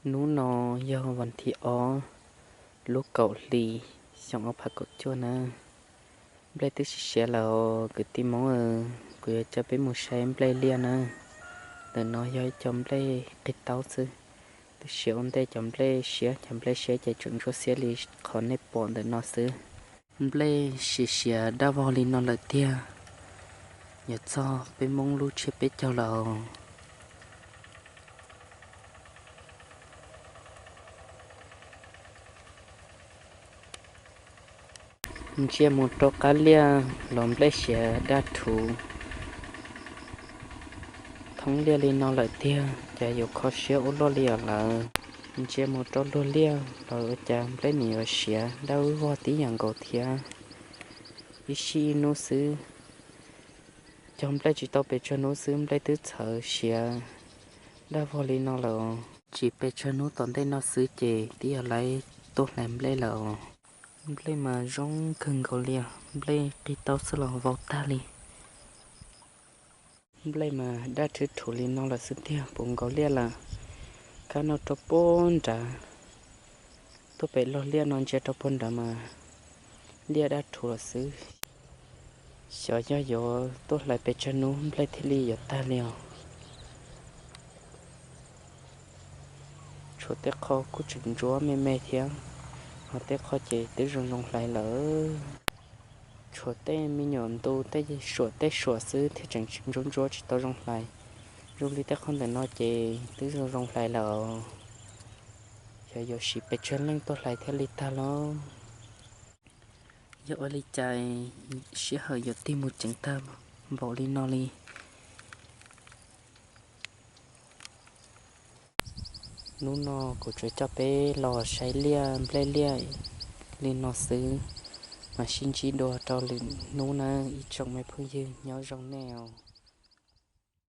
Hnub no yog vas thib ob lub kaum hli xyoo ob phav kaum cuaj na. Nplej twb siav siav lawm kwv tij Hmoob, kuv yuav coj peb mus saib nplej liaj na. Ntawm no yog ib co nplej qig taub xwb, twb siav ua ntej cov nplej siav, cov nplej siav ces tseem ntsuab xiab li qhov nej pom ntawm no xwb. Nplej siav siav dab vog li no lawm tiag, yuav txog peb Hmoob lub tsiab peb caug lawm. Ntsia mus rau qab liaj los nplej siav daj rhuv thoob liaj li no lawm tiag, cas yuav kho siab ua luaj li os lawm. Ntsia mus rau luag liaj los ua cas nplej nws yuav siav daj vog tib yam nkaus thiab. Ib sij ib hnub xwb, cog nplej tsis tau pes tsawg hnub xwb nplej twb txhawv siav daj vog li no lawm. Tsis pes tsawg hnub tom ntej no xwb ces twb yog lawv tuaj hlais nplej lawm. Nplej mas zoo kawg nkaus li, nplej qig taub xwb los vau tag li. Nplej mas daj rhuv rhuv li no lawm xwb tiag, puv nkaus liaj lawm. Kab no rau puag nrad, tuaj pem log liaj no ntsia rau puag nrad mas liaj daj rhuv lawm xwb. Xyov yog yuav tuaj hlais pes tsawg hnub nplej thiaj li yuav tag li os. Tshuav tej qho kuj tseem ntsuab me me thiab, ho tej qho ces twb zoo zoo hlais lawm. Tshuav tej me nyuam ntu tej suam tej suam xwb thiaj tseem ntsuab ntsuab tsis tau zoo hlais. Zoo li tej qho ntawm no ces twb zoo zoo hlais lawm. Xyov yuav siv pes tsawg leej tuaj hlais thiaj li tag lauj. Yog ua li cas sij hawm yuav tig mus ceev tag npaum li no li? Hnub no kuv tsuas coj peb los saib liaj nplej liaj li no xwb, mam sib ntsib dua rau lwm hnub nawb ib tsoom me phooj ywg, nyob zoo nej os.